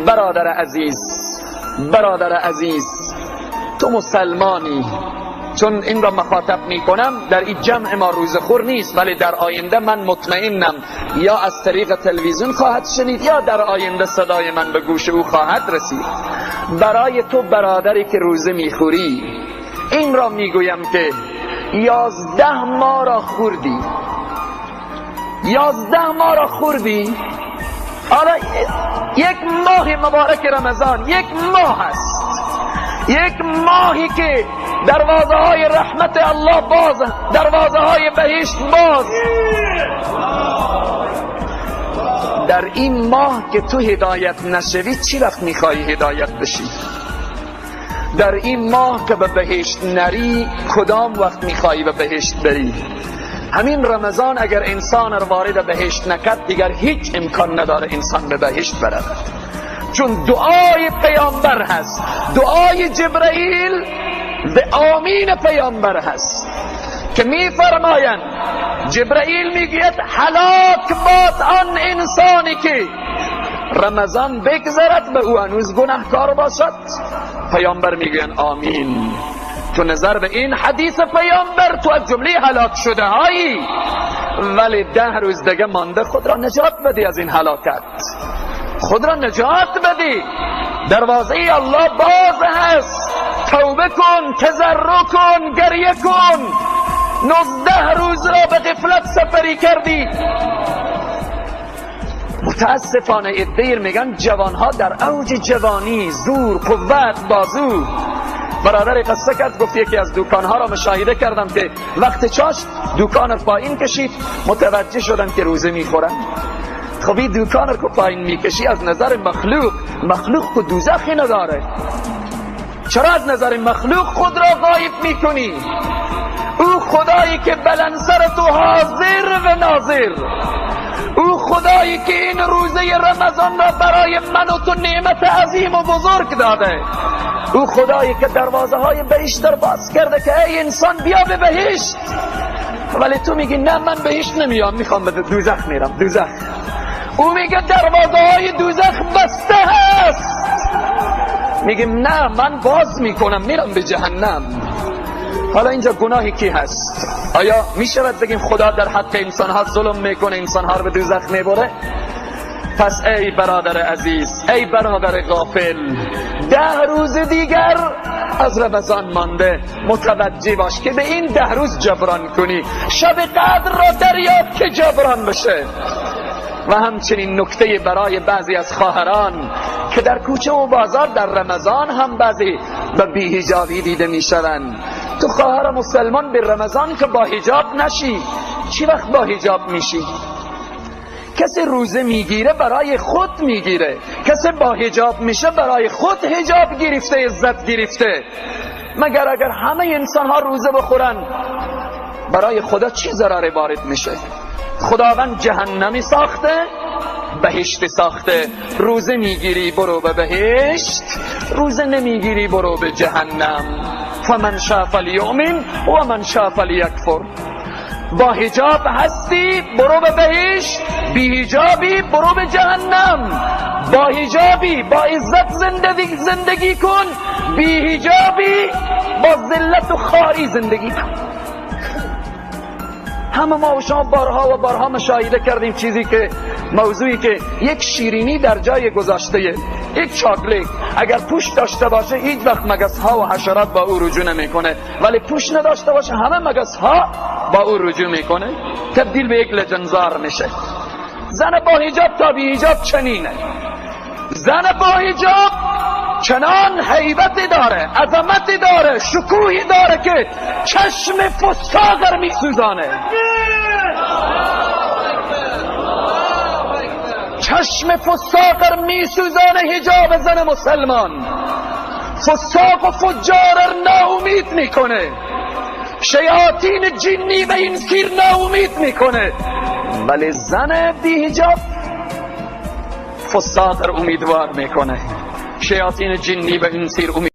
برادر عزیز، برادر عزیز، تو مسلمانی. چون این را مخاطب میکنم، در این جمع ما روزخور نیست، ولی در آینده من مطمئنم یا از طریق تلویزیون خواهد شنید یا در آینده صدای من به گوش او خواهد رسید. برای تو برادری که روزه میخوری این را میگویم که 11 ماه را خوردی، 11 ماه را خوردی. حالا یک ماه مبارک رمضان، یک ماه است، یک ماهی که دروازه های رحمت الله باز، دروازه های بهشت باز. در این ماه که تو هدایت نشوی، چی وقت میخوای هدایت بشی؟ در این ماه که به بهشت نری، کدام وقت میخوای به بهشت بری؟ همین رمضان اگر انسان رو وارد بهشت نکرد، دیگر هیچ امکان نداره انسان به بهشت برود. چون دعای پیامبر هست، دعای جبرئیل به آمین پیامبر هست که میفرمایند، جبرئیل میگوید هلاک باد آن انسانی که رمضان بگذرد به او هنوز گناهکار باشد. پیامبر میگویند آمین. تو نظر به این حدیث پیامبر تو از جمله هلاک شده هایی، ولی 10 روز دیگه مانده، خود را نجات بدی از این هلاکت، خود را نجات بدی. دروازه الله باز هست، توبه کن، تضرع کن، گریه کن. 19 روز را به غفلت سپری کردی. متاسفانه عده‌ای میگن جوانها در اوج جوانی، زور، قوت، بازو. برادر قصه کرد، گفت یکی از دوکانها را مشاهده کردم که وقت چاشت دوکان رو پایین کشید، متوجه شدم که روزه میخورن. خب این دوکان رو که پایین میکشی، از نظر مخلوق، مخلوق که دوزخی نداره، چرا از نظر مخلوق خود را غایب میکنی؟ او خدایی که بلند سر تو حاضر و ناظر، او خدایی که این روزه رمضان را برای من و تو نعمت عظیم و بزرگ داده، او خدایی که دروازه های بهشت را باز کرده که ای انسان بیا به بهشت، ولی تو میگی نه من بهشت نمیام، میخوام به دوزخ میرم، دوزخ. او میگه دروازه های دوزخ بسته هست، میگیم نه من باز میکنم، میرم به جهنم. حالا اینجا گناهی کی هست؟ آیا میشود بگیم خدا در حق انسان ها ظلم میکنه، انسان ها رو به دوزخ میبره؟ پس ای برادر عزیز، ای برادر غافل، 10 روز دیگر از رمضان مانده، متوجه باش که به این 10 روز جبران کنی، شب قدر را دریاب که جبران بشه. و همچنین نکته برای بعضی از خواهران که در کوچه و بازار در رمضان هم بعضی به بی‌حجابی دیده میشوند. تو خواهر مسلمان به رمضان که با حجاب نشی، چی وقت با حجاب میشی؟ کسی روزه میگیره برای خود میگیره، کسی با حجاب میشه برای خود حجاب گرفته، عزت گرفته. مگر اگر همه انسان ها روزه بخورن برای خدا چی ضرر وارد میشه؟ خداوند جهنمی ساخته، بهشت ساخته. روزه میگیری برو به بهشت، روزه نمیگیری برو به جهنم. فمن شاء فلیؤمن و من شاء فلیکفر. با حجاب هستی برو به بهشت، بی حجابی برو به جهنم. با حجابی با عزت زندگی کن، بی حجابی با ذلت و خواری زندگی کن. همه ما و شما بارها و بارها مشاهده کردیم چیزی که موضوعی که یک شیرینی در جای گذاشته، یک چاکلیت اگر پوش داشته باشه هیچ وقت مگس ها و حشرات با او رجوع نمیکنه، ولی پوش نداشته باشه همه مگس ها با او رجوع میکنه، تبدیل به یک لجنزار میشه. زن با حجاب تا بی حجاب چنینه. زن با حجاب چنان هیبتی داره، عظمتی داره، شکوهی داره که چشم فساق رو میسوزانه. چشم فساق رو میسوزانه حجاب زن مسلمان. فساق و فجار رو ناامید میکنه، شیاطین جنی و انسی رو ناامید میکنه، ولی زن بی حجاب فساق رو امیدوار میکنه، شیاطین جنی و انسی رو